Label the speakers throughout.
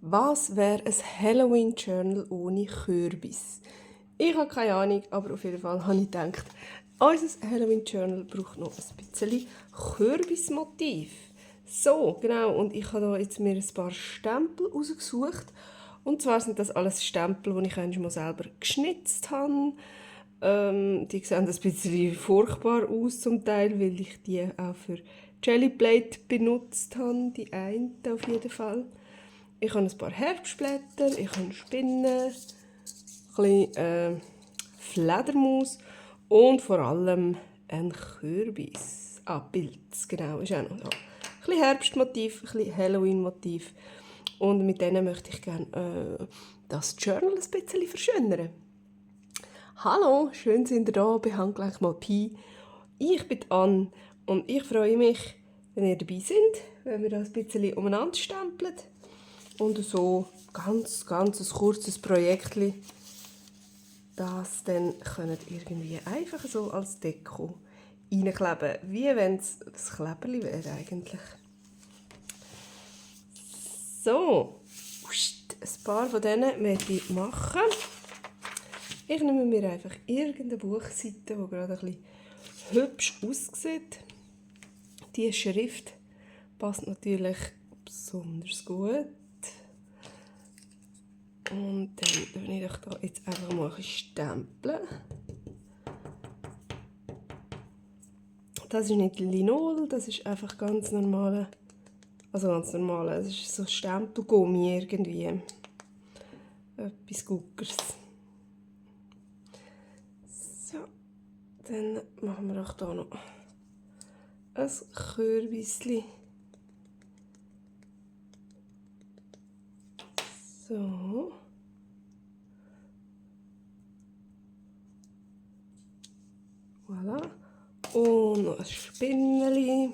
Speaker 1: Was wäre ein Halloween-Journal ohne Kürbis? Ich habe keine Ahnung, aber auf jeden Fall habe ich gedacht, unser Halloween-Journal braucht noch ein bisschen Kürbismotiv. So, genau, und ich habe da jetzt mir ein paar Stempel rausgesucht. Und zwar sind das alles Stempel, die ich einmal selber geschnitzt habe. Die sehen ein bisschen furchtbar aus zum Teil, weil ich die auch für Jellyplate benutzt habe, die eine auf jeden Fall. Ich habe ein paar Herbstblätter, ich habe Spinnen, ein bisschen Fledermaus und vor allem ein Kürbis. Pilz, genau, ist auch noch da. Ein bisschen Herbstmotiv, ein bisschen Halloween-Motiv. Und mit denen möchte ich gerne das Journal ein bisschen verschönern. Hallo, schön sind ihr da bei Hand gleich mal Pi. Ich bin Anne und ich freue mich, wenn ihr dabei seid, wenn wir das ein bisschen umeinander stempeln. Und so ganz ein kurzes Projekt, das dann könnt irgendwie einfach so als Deko reinkleben, wie wenn es das Kleberli wäre eigentlich. So, ein paar von denen möchte ich machen. Ich nehme mir einfach irgendeine Buchseite, die gerade ein bisschen hübsch aussieht. Die Schrift passt natürlich besonders gut. Und dann werde ich da jetzt einfach mal ein bisschen stempeln. Das ist nicht Linol, das ist einfach ganz normale, es ist so Stempelgummi irgendwie. Etwas Guckers. So, dann machen wir auch hier noch ein Kürbisli. So. Voilà. Und noch ein Spinneli.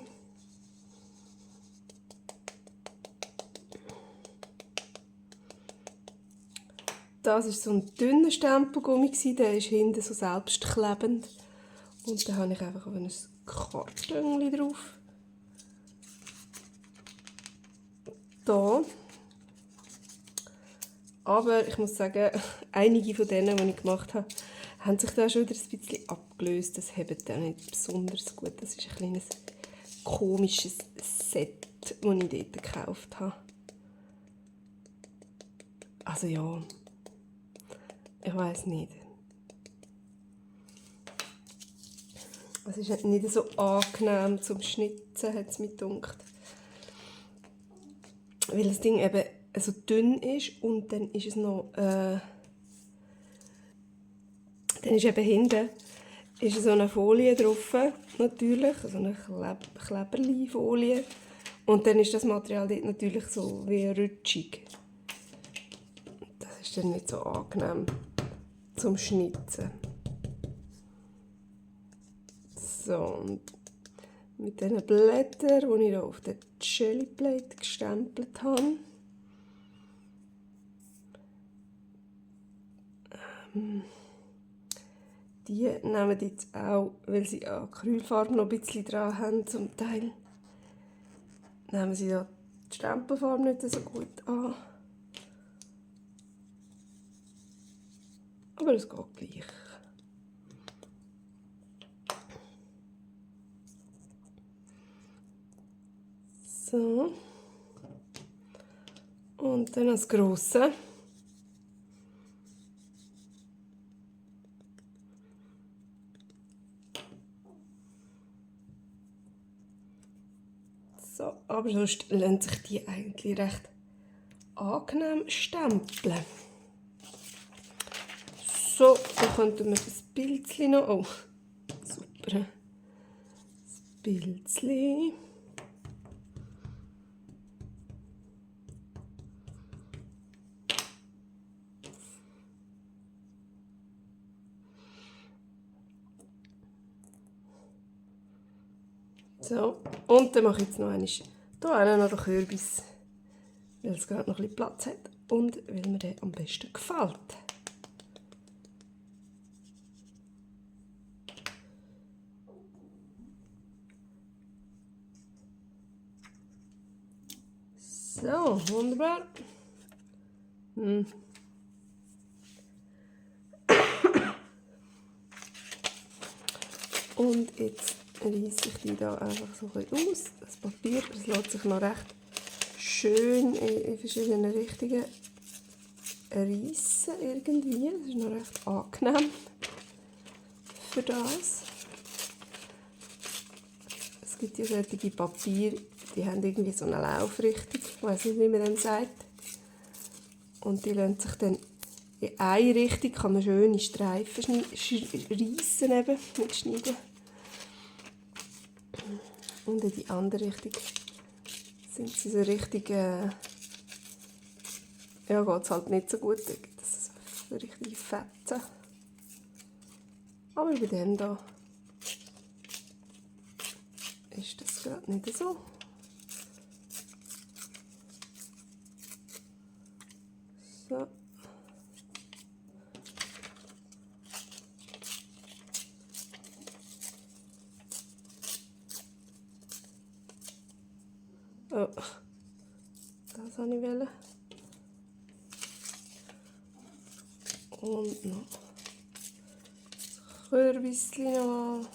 Speaker 1: Das war so ein dünner Stempelgummi, der ist hinten so selbstklebend. Und da habe ich einfach ein Karton drauf. Da. Aber ich muss sagen, einige von denen, die ich gemacht habe, haben sich da schon wieder ein bisschen abgelöst. Das hebt auch nicht besonders gut. Das ist ein kleines komisches Set, das ich dort gekauft habe. Also ja, ich weiß nicht. Es ist nicht so angenehm zum Schnitzen, hat es mir gedacht. Weil das Ding eben so dünn ist und dann ist es noch... dann ist eben hinten ist so eine Folie drauf, natürlich, so eine Kleberli-Folie. Und dann ist das Material dort natürlich so wie rutschig. Das ist dann nicht so angenehm zum Schnitzen. So, und mit diesen Blättern, die ich hier auf der Jellyplate gestempelt habe, die nehmen jetzt auch, weil sie Acrylfarbe noch ein bisschen dran haben, zum Teil, nehmen sie da die Stempelfarbe nicht so gut an. Aber es geht gleich. So. Und dann das Grosse. So, aber sonst lassen sich die eigentlich recht angenehm stempeln. So, dann könnten wir das Bildchen noch... Oh, super. Das Bildchen. So, und dann mache ich jetzt noch einmal hier noch den Kürbis, weil es gerade noch ein bisschen Platz hat und weil mir der am besten gefällt. So, wunderbar. Und jetzt reisse ich die da einfach so ein bisschen aus. Das Papier, das lässt sich noch recht schön in verschiedenen Richtungen reissen irgendwie. Das ist noch recht angenehm für das. Es gibt ja solche Papiere, die haben irgendwie so eine Laufrichtung, ich weiss nicht, wie man dem sagt. Und die lassen sich dann in eine Richtung, kann man schöne Streifen reissen eben, nicht schneiden. Und in die andere Richtung sind sie so richtig, ja, geht es halt nicht so gut, das ist so richtig Fetzen. Aber bei dem da ist das gerade nicht so. So. Oh, das wollte ich wollen. Und noch das Kürbisschen noch.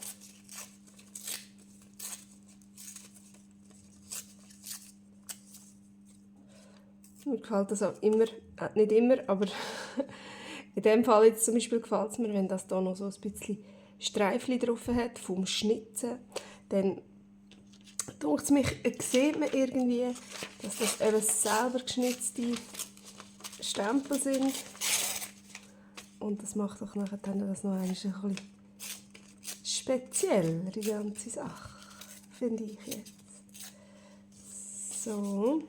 Speaker 1: Mir gefällt das auch immer, nicht immer, aber in dem Fall jetzt zum Beispiel gefällt es mir, wenn das da noch so ein bisschen Streifchen drauf hat vom Schnitzen, dann denkt mich, sieht man irgendwie, dass das eben selber geschnitzte Stempel sind. Und das macht doch nachher dann das noch ein bisschen spezieller, die ganze Sache, finde ich jetzt. So.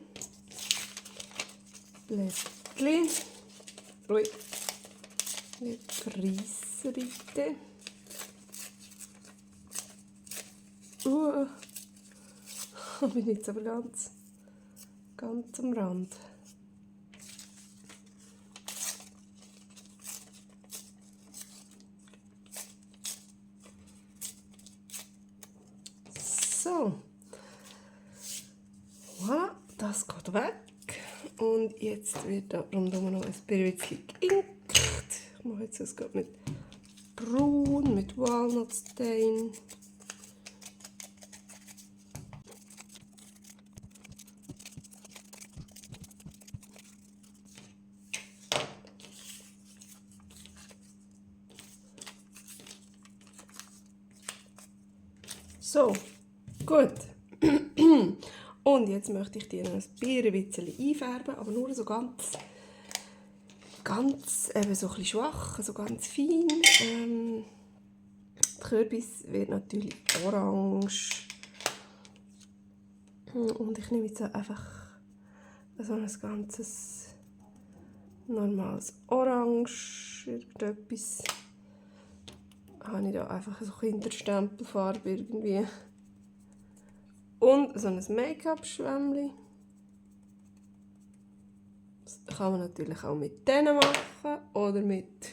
Speaker 1: Blättchen. Ui. Nicht reissen, bitte. Ich bin jetzt aber ganz am Rand. So. Voilà, das geht weg. Und jetzt wird da rundum noch ein bisschen geinkt. Ich mache jetzt das gerade mit Braun, mit Walnut Stain. So, gut. Und jetzt möchte ich dir noch ein bisschen einfärben, aber nur so ganz eben so ein bisschen schwach, so ganz fein. Der Kürbis wird natürlich orange. Und ich nehme jetzt einfach so ein ganzes normales Orange, irgendetwas. Habe ich da einfach so Kinderstempelfarbe irgendwie. Und so ein Make-up-Schwämmchen. Das kann man natürlich auch mit denen machen oder mit.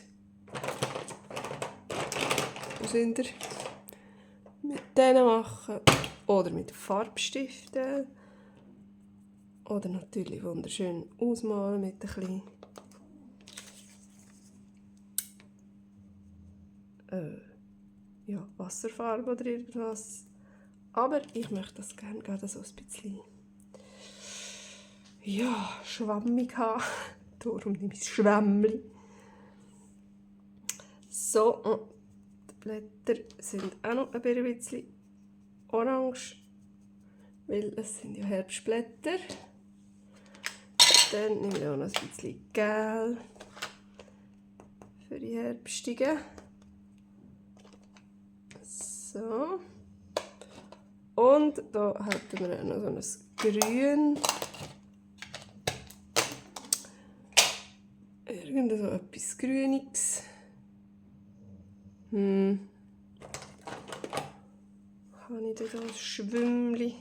Speaker 1: Wo sind ihr? Mit denen machen oder mit Farbstiften. Oder natürlich wunderschön ausmalen mit ein bisschen ja, Wasserfarbe oder irgendwas. Aber ich möchte das gerne gerade so ein bisschen ja, schwammig haben. Darum nehme ich das Schwämmchen. So, und die Blätter sind auch noch ein bisschen orange, weil es sind ja Herbstblätter. Dann nehme ich auch noch ein bisschen Gel für die Herbstigen. So. Und da hätten wir auch noch so ein Grün. Irgend so etwas Grüniges. Habe ich da ein Schwimmli?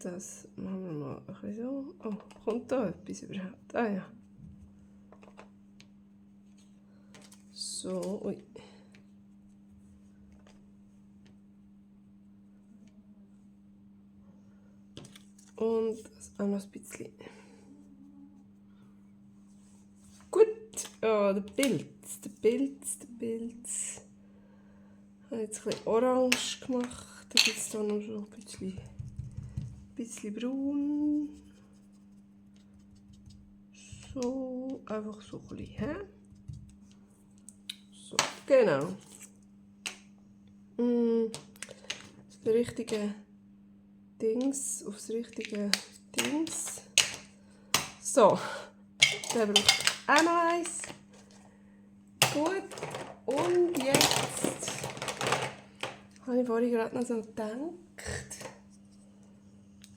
Speaker 1: Das machen wir mal ein bisschen so. Oh, kommt da etwas überhaupt? Ah ja. So, ui. Und das auch noch ein bisschen Oh, der Pilz. Ich habe jetzt ein bisschen orange gemacht. Dann gibt es hier noch so ein bisschen braun. So, einfach so ein bisschen. He? So, genau. Das richtige Dings, aufs richtige Dings. So, dann braucht auch noch eins. Gut, und jetzt habe ich vorhin gerade noch so gedacht,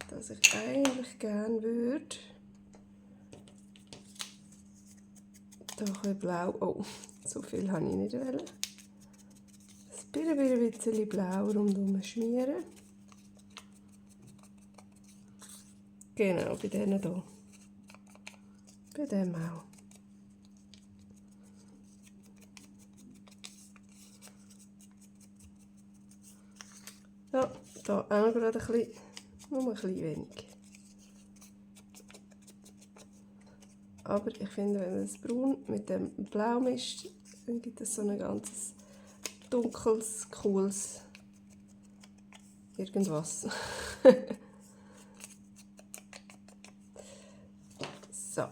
Speaker 1: dass ich eigentlich gerne würde. Da ein bisschen blau. Oh, so viel habe ich nicht wollen. Ein bisschen blau rundherum schmieren. Genau, bei denen hier. Bei dem auch. Ja, da auch noch gerade ein bisschen, nur ein bisschen wenig. Aber ich finde, wenn man das Braun mit dem Blau mischt, dann gibt es so ein ganzes dunkles, cooles irgendwas. So.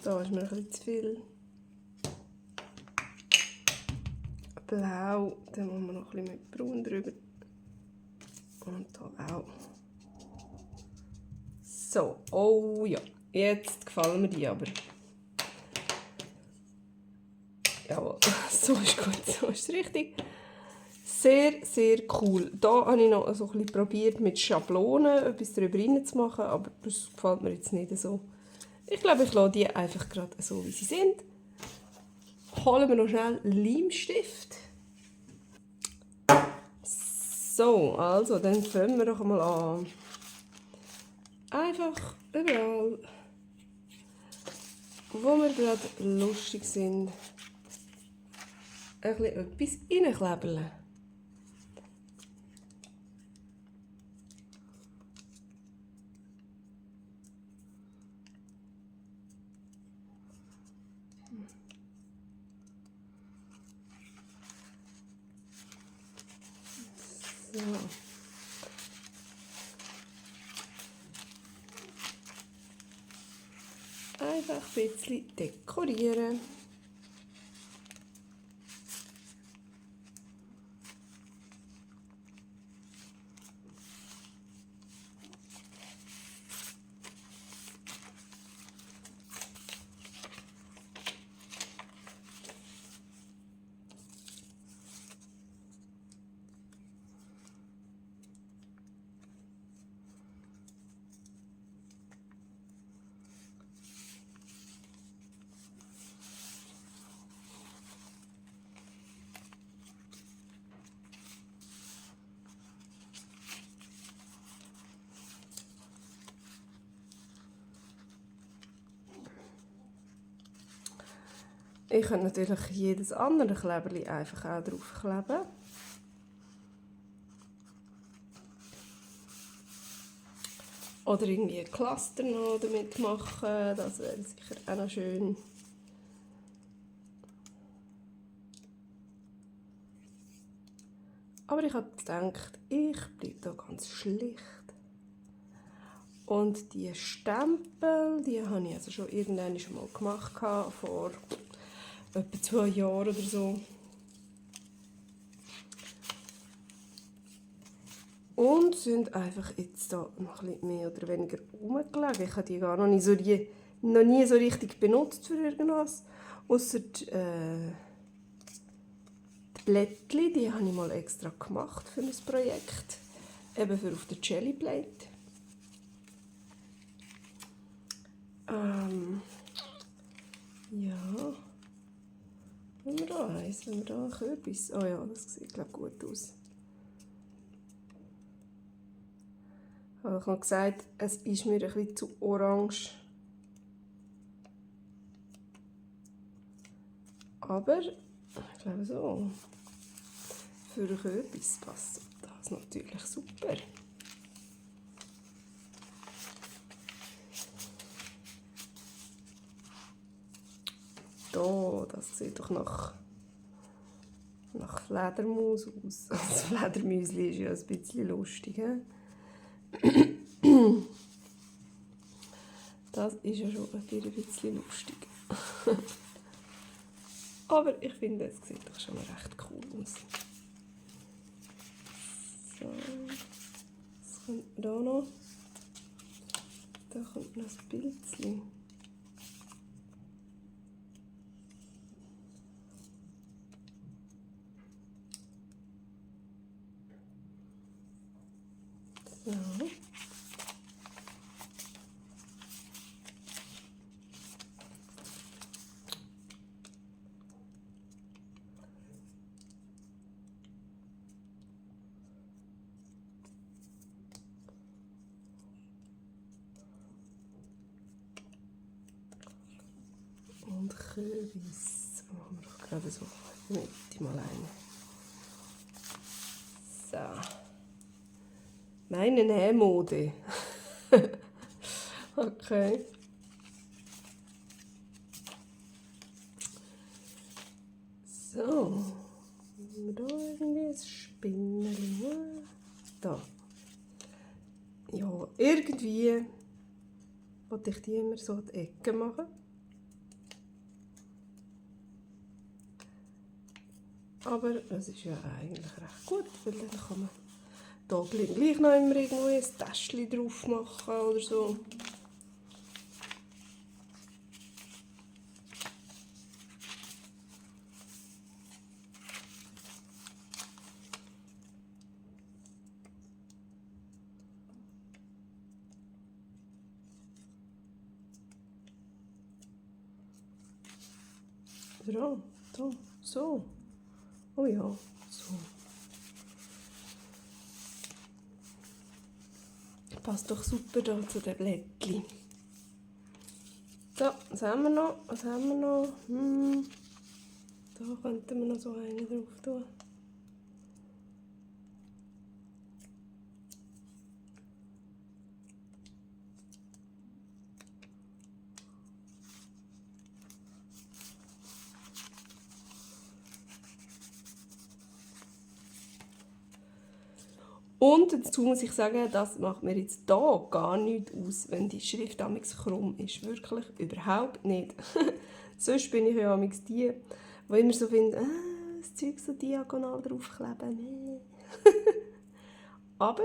Speaker 1: Da ist mir ein bisschen zu viel Blau. Dann machen wir noch ein bisschen mit Braun drüber. Und da auch. So, oh ja, jetzt gefallen mir die aber. Jawohl, so ist gut, so ist es richtig. Sehr, sehr cool. Da habe ich noch so ein bisschen probiert, mit Schablonen etwas drüber rein zu machen, aber das gefällt mir jetzt nicht so. Ich glaube, ich lasse die einfach gerade so, wie sie sind. Holen wir noch schnell Leimstift. So, also, dann fangen wir doch mal an. Einfach überall, wo wir gerade lustig sind, ein bisschen etwas reinklebeln. So. Einfach ein bisschen dekorieren. Ich könnte natürlich jedes andere Kleberli einfach auch draufkleben. Oder irgendwie ein Cluster noch damit machen, das wäre sicher auch noch schön. Aber ich habe gedacht, ich bleibe da ganz schlicht. Und die Stempel, die habe ich also schon irgendwann mal gemacht, vor etwa 2 Jahren oder so. Und sind einfach jetzt da noch ein bisschen mehr oder weniger rumgelegen. Ich habe die gar noch nie so richtig benutzt für irgendwas. Ausser die Blättchen, die habe ich mal extra gemacht für ein Projekt. Eben für auf der Jelly Plate. Ja. Haben wir da eins? Haben wir da einen Kürbis? Oh ja, das sieht glaube gut aus. Also ich habe gesagt, es ist mir ein bisschen zu orange. Aber ich glaube so. Für einen Kürbis passt das natürlich super. So, das sieht doch nach Fledermaus aus. Das Fledermäuschen ist ja ein bisschen lustig. He? Das ist ja schon ein bisschen lustig. Aber ich finde, es sieht doch schon recht cool aus. So, was kommt da noch? Da kommt noch ein Bildchen. So. Und Kürbis. Machen wir doch gerade so in die Mitte mal ein. So. Meine Nähmode. Okay. So. Haben wir da irgendwie ein Spinneli? Da. Ja, irgendwie wollte ich die immer so an die Ecke machen. Aber es ist ja eigentlich recht gut, weil dann kann man da gleich noch immer irgendwo ein Täschchen drauf machen oder so. So, so. Oh ja, so. Passt doch super da zu den Blättchen. So, was haben wir noch? Was haben wir noch? Da könnten wir noch so einen drauf tun. Und dazu muss ich sagen, das macht mir jetzt hier gar nichts aus, wenn die Schrift amigs krumm ist. Wirklich überhaupt nicht. Sonst bin ich ja amigs die immer so finden, das Zeug so diagonal draufkleben. Nee. Aber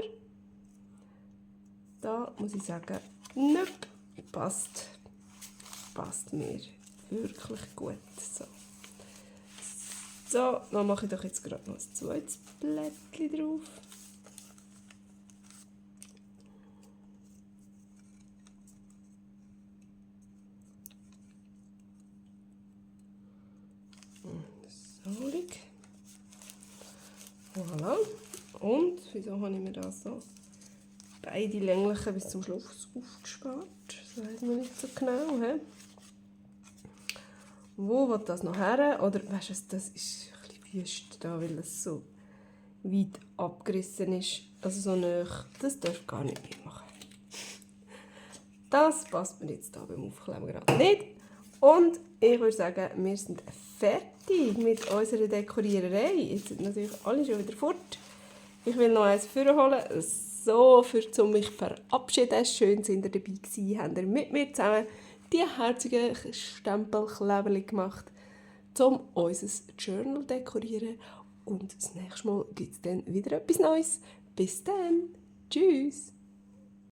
Speaker 1: da muss ich sagen, nope, passt mir wirklich gut. So, dann mache ich doch jetzt gerade noch ein zweites Blättchen drauf. Voilà. Und wieso habe ich mir das so beide länglichen bis zum Schluss aufgespart? Das weiß man nicht so genau. He? Wo will das noch her? Oder weißt du, das ist ein bisschen wüst da, weil es so weit abgerissen ist. Also so nah. Das darf ich gar nicht mitmachen. Das passt mir jetzt hier beim Aufkleben gerade nicht. Und ich würde sagen, wir sind fertig mit unserer Dekoriererei. Jetzt sind natürlich alle schon wieder fort. Ich will noch eins vorholen. So, um mich verabschieden. Schön, dass ihr dabei gewesen. Habt ihr mit mir zusammen die herzigen Stempelkleber gemacht, um unser Journal zu dekorieren. Und das nächste Mal gibt es dann wieder etwas Neues. Bis dann. Tschüss.